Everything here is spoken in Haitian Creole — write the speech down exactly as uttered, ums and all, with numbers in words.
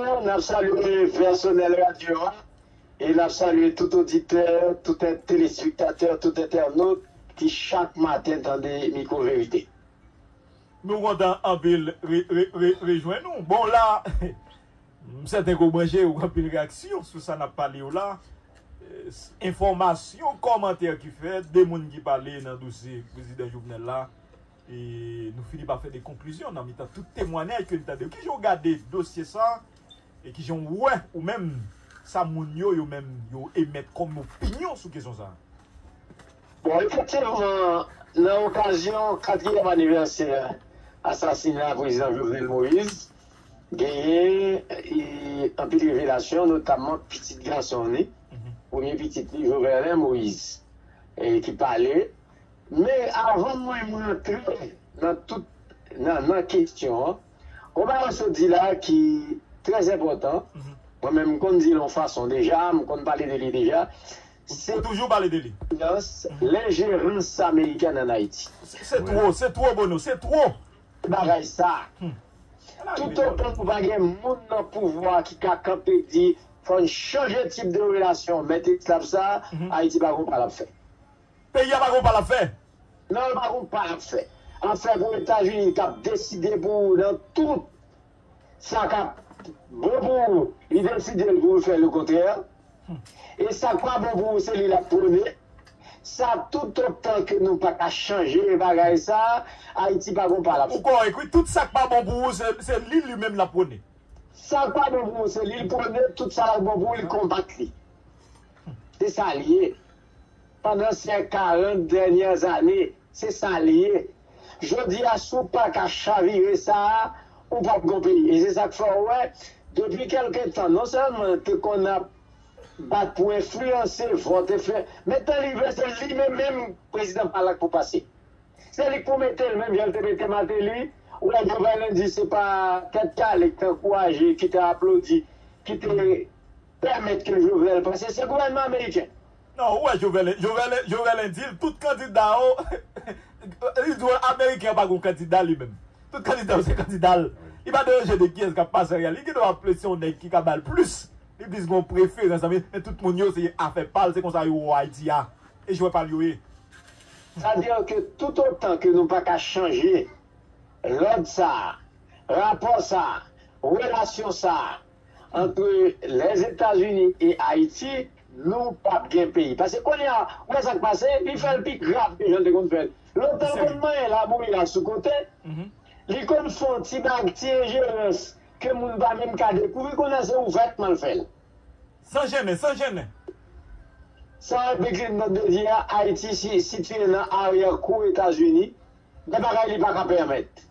N ap salye pèsonèl radyo a e n ap salye tout oditè, tout telespektatè, tout entènot ki chak maten tande Mikwo Verite. Nou kontan anpil re, re, re, rejwenn nou. Bon, la, m sèten ke w branche, ou gen anpil reyaksyon sou sa n ap pale yo la. Eh, s- Enfòmasyon, kòmantè ki fèt, de moun ki pale nan dosye prezidan Jovenel la. E nou fini pa fè de konklizyon nan mitan tout temwanyaj ke n tande yo. Kijan w gade dosye sa? E kijan w wè, ou menm, sa moun yo, yo menm, yo emèt kòm opinyon sou kesyon sa? Bon, efektivman, nan okazyon katriyèm anivèsè asasina prezidan Jovenel Moïse, genyen e, anpil revelasyon, notamman pitit gason li, premye pitit li, Joverlin Moïse, e, ki pale. Men avan mwen m rantre nan tout nan, nan kesyon an, yon bagay sot di la ki trè enpòtan. Mwen menm m konn di l yon fason deja, m konn pale de li deja. Se Ou toujou pale de li. Lenjerans amerikèn ann Ayiti. Se se two, se two, Bono, se two. Bagay sa. Toutotan nou pa gen moun nan pouvwa ki ka kanpe di fò n chanje tip de relasyon, mèt esklav sa, Ayiti pa gon pa l ap fè. Peyi a pa gon pa l ap fè. Non, l pa gon pa l ap fè. Afè pou Etazini k ap deside pou ou nan tout sa k ap bon pou ou, li deside l pou ou fè lekontrè. E sa k pa bon pou ou, se li l ap pwone. Sa, toutotan ke nou pa ka chanje bagay sa, Ayiti pa gon pa l ap fè. Ou kòrèk, wi. Tout sa k pa bon pou ou, se se li, li menm l ap pwone. Sa k pa bon pou ou, se li l pwone, tout sa k bon pou ou, li konbat li. Se sa l ye. Pandan sèk karant dènyè ane, se sa l ye. Jodi a, si w pa ka chavire sa a, ou p ap gon peyi. E se sa k fè w wè, depi kèlke tan, non sèlman te konn ap bat pou enfliyanse vòt, enfliyan- men tan li rive, se li menm menm prezidan pa la k pou pase. Se li k pou mete l, menm jan l te mete Martelly. Ou wè Jovenel di se pa tèt kale ki te ankouraje, ki te aplodi, ki te pèmèt ke Jovenel pase, se gouvènman ameriken. Non, ou wè Jovenel, Jovenel, Jovenel di l, tout kandida yo, li di w ameriken an pa gon kandida li menm. Tout kandida yo se kandida l. Li pa deranje de kiyès k ap pase an reyalite. Li gen dwa ap se yon nèg ki ka ba l plis. Li plis gon preferans, men tout moun yo se afè pa l, se konsa yo wè Ayiti a. E jwè pa l yo ye. Sa di ke toutotan ke nou pa ka chanje lòd sa, rapò sa, relasyon sa, antre Lèzetazini e Ayiti, nou p ap gen peyi. Paske kounye a, ou wè sa k pase, li fè l pi grav ke jan l te konn fè l. Lontan l konn manyen labouyi a sou kote, li konn fè yon ti bag, ti enjerans ke moun pa menm ka dekouvri, kounye a se ouvètman l fè l. San jennen, san jennen. Sa replik li m t ap di a, Ayiti si- sitiye nan aryè kou Etazini, gen bagay li pa ka pèmèt.